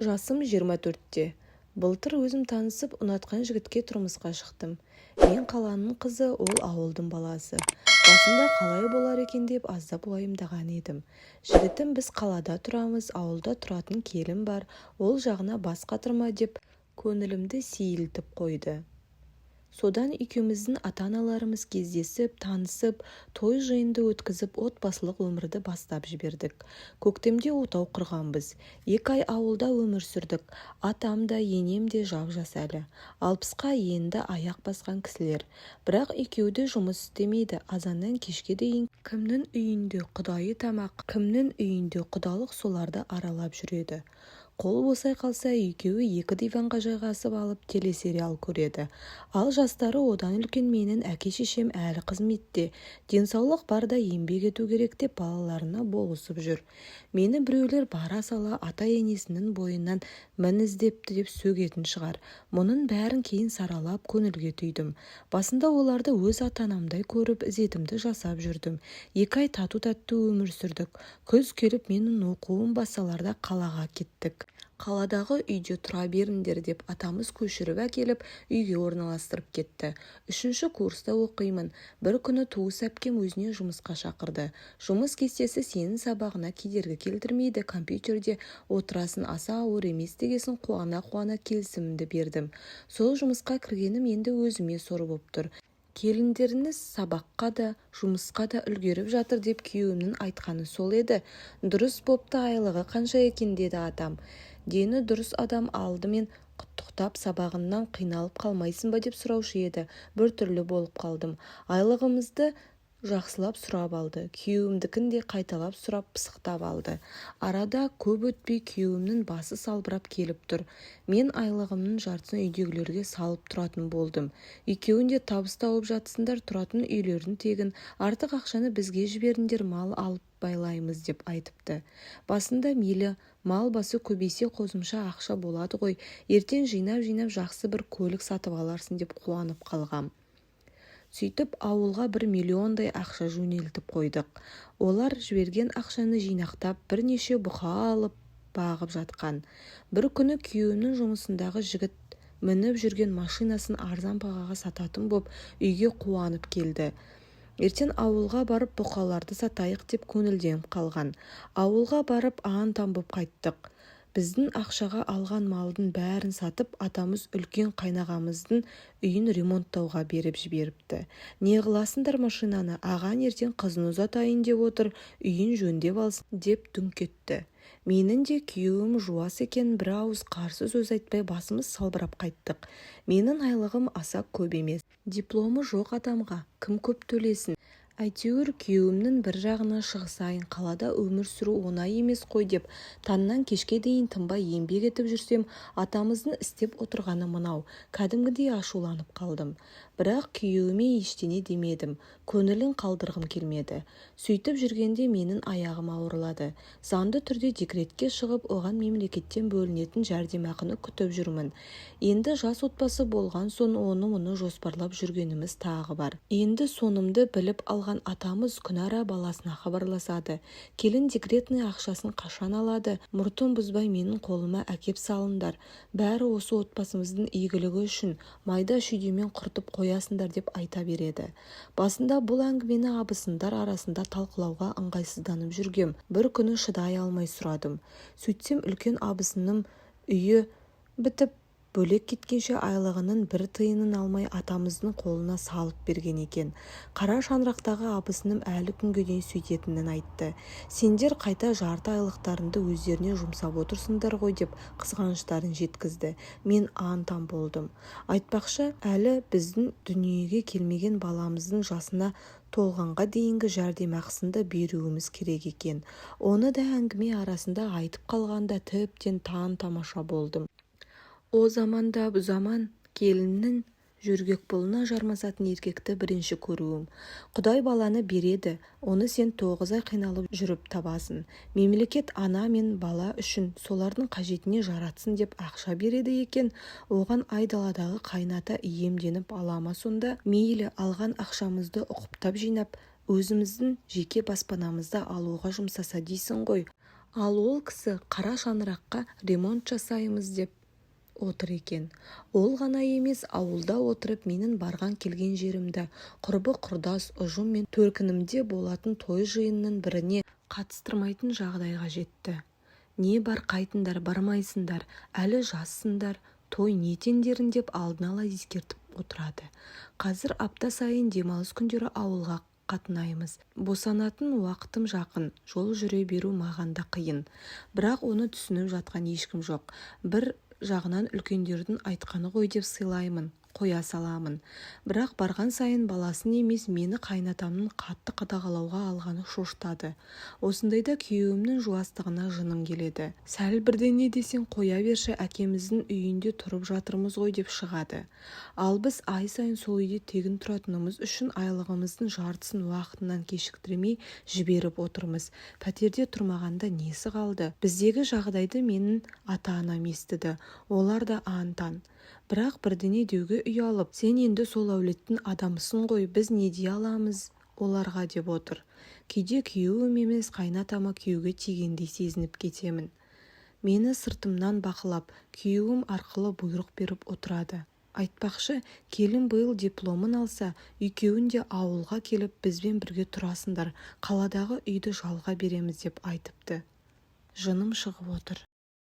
Жасым 24-те. Былтыр өзім танысып, ұнатқан жігітке тұрмысқа шықтым. Мен қаланың қызы, ол ауылдың баласы. Басында қалай болар екен деп аздап уайымдаған едім. Жігітім біз қалада тұрамыз, ауылда тұратын келін бар, ол жағына бас қатырма деп көңілімді сейілтіп қойды. Содан екеуміздің ата-аналарымыз кездесіп, танысып, той-жиынды өткізіп, отбасылық өмірді бастап жібердік. Көктемде отау құрғанбыз. 2 ай ауылда өмір сүрдік. Атам да, енем де жап-жас әлі. 60-қа енді аяқ басқан кісілер. Бірақ екеуі де жұмыс істемейді. Азаннан кешке дейін кімнің үйінде құдайы тамақ, кімнің үйінде құдалық, соларды аралап жүреді. Қол босай қалса, екеуі екі диванға жайғасып алып телесериал көреді. Ал жастары одан үлкен менің әке-шешем әлі қызметте, денсаулық барда еңбек ету керек деп балаларына болысып жүр. Мені біреулер бара сала ата-енесінің бойынан мін іздепті деп сөгетін шығар. Мұның бәрін кейін саралап, көңілге түйдім. Басында оларды өз ата-анамдай көріп, ізетімді жасап жүрдім. 2 ай тату-тәтті өмір сүрдік. Күз келіп, менің оқуым басталарда қалаға кеттік. Қаладағы үйде тұра беріңдер деп атамыз көшіріп әкеліп, үйге орналастырып кетті. Үшінші курста оқимын. Бір күні туыс әпкем өзіне жұмысқа шақырды. Жұмыс кестесі сенің сабағыңа кедергі келтірмейді, компьютерде отырасың, аса ауыр емес дегесін қуана-қуана келісімімді бердім. Сол жұмысқа кіргенім енді өзіме сор боп тұр. Келіндеріңіз сабаққа да, жұмысқа да үлгеріп жатыр деп күйеуімнің айтқаны сол еді. Дұрыс бопты, айлығы қанша екен деді атам. Дені дұрыс адам алдымен құттықтап, сабағыңнан қиналып қалмайсың ба деп сұраушы еді. Біртүрлі болып қалдым. Айлығымызды жақсылап сұрап алды. Күйеуімдікін де қайталап сұрап, пысықтап алды. Арада көп өтпей күйеуімнің басы салбырап келіп тұр. Мен айлығымның жартысын үйдегілерге салып тұратын болдым. Екеуің де табыс тауып жатсыңдар, тұратын үйлерің тегін, артық ақшаны бізге жіберіңдер, мал алып байлаймыз деп айтыпты. Басында мейлі, мал басы көбейсе қосымша ақша болады ғой, ертең жинап-жинап жақсы бір көлік сатып аларсың деп қуанып қалғам. Сөйтіп ауылға 1 миллиондай ақша жөнелтіп қойдық. Олар жіберген ақшаны жинақтап, бірнеше бұқа алып бағып жатқан. Бір күні күйеуімнің жұмысындағы жігіт мініп жүрген машинасын арзан бағаға сататын боп, үйге қуанып келді. Ертең ауылға барып бұқаларды сатайық деп көңілденіп қалған. Ауылға барып аң-таң боп қайттық. Біздің ақшаға алған малдың бәрін сатып, атамыз үлкен қайнағамыздың үйін ремонттауға беріп жіберіпті. Не қыласыңдар машинаны, ағаң ертең қызын ұзатайын деп отыр, үйін жөндеп алсын деп дүңк етті. Менің де күйеуім жуас екен, бір ауыз қарсы сөз айтпай, басымыз салбырап қайттық. Менің айлығым аса көп емес. Дипломы жоқ адамға кім көп төлесін? Әйтеуір күйеуімнің бір жағына шығысайын, қалада өмір сүру оңай емес қой деп таңнан кешке дейін тынбай еңбек етіп жүрсем, атамыздың істеп отырғаны мынау. Кәдімгідей ашуланып қалдым. Бірақ күйеуіме ештеңе демедім, көңілін қалдырғым келмеді. Сөйтіп жүргенде менің аяғым ауырлады. Заңды түрде декретке шығып, оған мемлекеттен бөлінетін жәрдемақыны күтіп жүрмін. Енді жас отбасы болған соң оны-мұны жоспарлап жүргеніміз тағы бар. Енді сонымды біліп алған атамыз күнара баласына хабарласады. Келін декретный ақшасын қашан алады, мұртын бұзбай менің қолыма әкеп салыңдар, бәрі осы отбасымыздың игілігі үшін, майда-шүйдемен құртып қоясыңдар деп айта береді. Басында бұл әңгімені абысындар арасында талқылауға ыңғайсызданып жүргем. Бір күні шыдай алмай сұрадым. Сөйтсем, үлкен абысыным үйі бітіп, бөлек кеткенше айлығының бір тиынын алмай атамыздың қолына салып берген екен. Қара шаңырақтағы абысыным әлі күнге дейін сөйтетінін айтты. Сендер қайта жарты айлықтарыңды өздеріне жұмсап отырсыңдар ғой деп қызғаныштарын жеткізді. Мен аң-таң болдым. Айтпақшы, әлі біздің дүниеге келмеген баламыздың жасына толғанға дейінгі жәрдемақысын да беруіміз керек екен. Оны да әңгіме арасында айтып қалғанда тіптен таң-тамаша болдым. О заманда бұ заман келіннің жөргекпұлына жармасатын еркекті бірінші көруім. Құдай баланы береді, оны сен 9 ай қиналып жүріп табасың. Мемлекет ана мен бала үшін, солардың қажетіне жаратсын деп ақша береді екен, оған айдаладағы қайыната иемденіп ала ма сонда? Мейлі, алған ақшамызды ұқыптап жинап, өзіміздің жеке баспанамызды алуға жұмсаса дейсің ғой. Ал ол кісі қара шаңыраққа ремонт жасаймыз деп отыр екен. Ол ғана емес, ауылда отырып менің барған-келген жерімді, құрбы-құрдас, ұжым мен төркінімде болатын той-жиынның біріне қатыстырмайтын жағдайға жетті. Не бар, қайтыңдар, бармайсыңдар, әлі жассыңдар, той не теңдерің деп алдын ала ескертіп отырады. Қазір апта сайын демалыс күндері ауылға қатынаймыз. Босанатын уақытым жақын, жол жүре беру маған да қиын. Бірақ оны түсініп жатқан ешкім жоқ. Бір жағынан үлкендердің айтқаны ғой деп сыйлаймын, қоя саламын. Бірақ барған сайын баласын емес, мені қайынатамның қатты қадағалауға алғаны шошытады. Осындайда күйеуімнің жуастығына жыным келеді. Сәл бірдеңе десең, қоя берші, әкеміздің үйінде тұрып жатырмыз ғой деп шығады. Ал біз ай сайын сол үйде тегін тұратынымыз үшін айлығымыздың жартысын уақытынан кешіктірмей жіберіп отырмыз. Пәтерде тұрмағанда несі қалды? Біздегі жағдайды менің ата-анам естіді. Олар да аң-таң. Бірақ бірдеңе деуге ұялып, сен енді сол әулеттің адамысың ғой, біз не дей аламыз оларға деп отыр. Кейде күйеуім емес, қайынатама күйеуге тигендей сезініп кетемін. Мені сыртымнан бақылап, күйеуім арқылы бұйрық беріп отырады. Айтпақшы, келін биыл дипломын алса, екеуің де ауылға келіп бізбен бірге тұрасыңдар, қаладағы үйді жалға береміз деп айтыпты. Жыным шығып отыр.